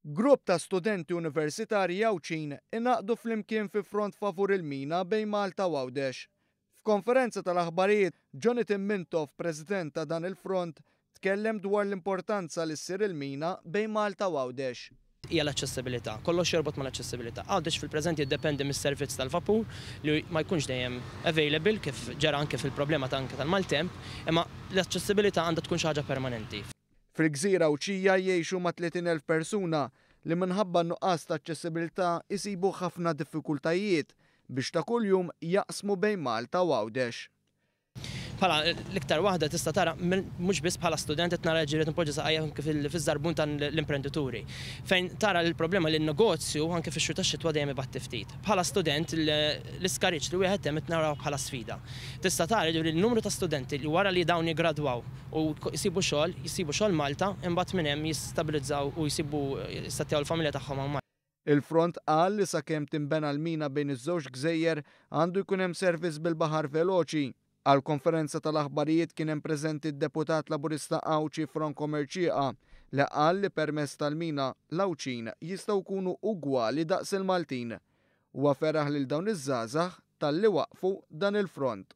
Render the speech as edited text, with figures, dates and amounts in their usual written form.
Grupp ta' studenti universitarji Għawdxin ingħaqdu flimkien fi front favur il-mina bejn Malta u Għawdex. F'konferenza tal-aħbarijiet, Jonathan Mintoff, President ta' dan il-front, tkellem dwar l-importanza li ssir il-mina bejn Malta u Għawdex. Hija l-aċċessibilità. Kollox jorbot mal-aċċessibilità. Għawdex fil-preżent jiddependi mis-servizz tal-vapur li ma jkunx dejjem available kif ġara anke fil-problema ta' anke tal-maltemp, imma l-aċċessibilità għandha tkun xi ħaġa permanenti. Fil-gżira Għawdxija jgħixu mat-30,000 persuna li minħabba n-nuqqas ta' aċċessibilità jsibu ħafna diffikultajiet biex ta' kuljum jaqsmu bejn Malta u Għawdex. Bħala l-iktar waħda tista' tara mhux biss bħala student qed nara ġieli qed npoġġi saqajja anke fiż-żarbun tal-imprendituri. Fejn tara l-problema li n-negozju anke fix-xhur tax-xitwa dejjem ibatti ftit. Bħala student l-iskariġġ li wieħed hemm qed naraw bħala sfida. Tista' tara jiġifieri n-numru ta' studenti li wara li dawn jiggradwaw u jsibu xogħol, jsibu xogħol Malta, imbagħad minn hemm jistabilizzaw u jsibu jissettjaw il-familja tagħhom hawn Malta. Il-Front qal li sakemm tinbena l-mina bejn iż-żewġ gżejjer għandu jkun hemm servizz bil-baħar veloċi. Għall-konferenza tal-aħbarijiet kien hemm preżenti d-Deputat Laburista Għawdxi Franco Mercieca li qal li permezz tal-mina l-Għawdxin jistgħu jkunu ugwali daqs il-Maltin. Huwa feraħ lil dawn iż-żgħażagħ talli waqqfu dan il-front.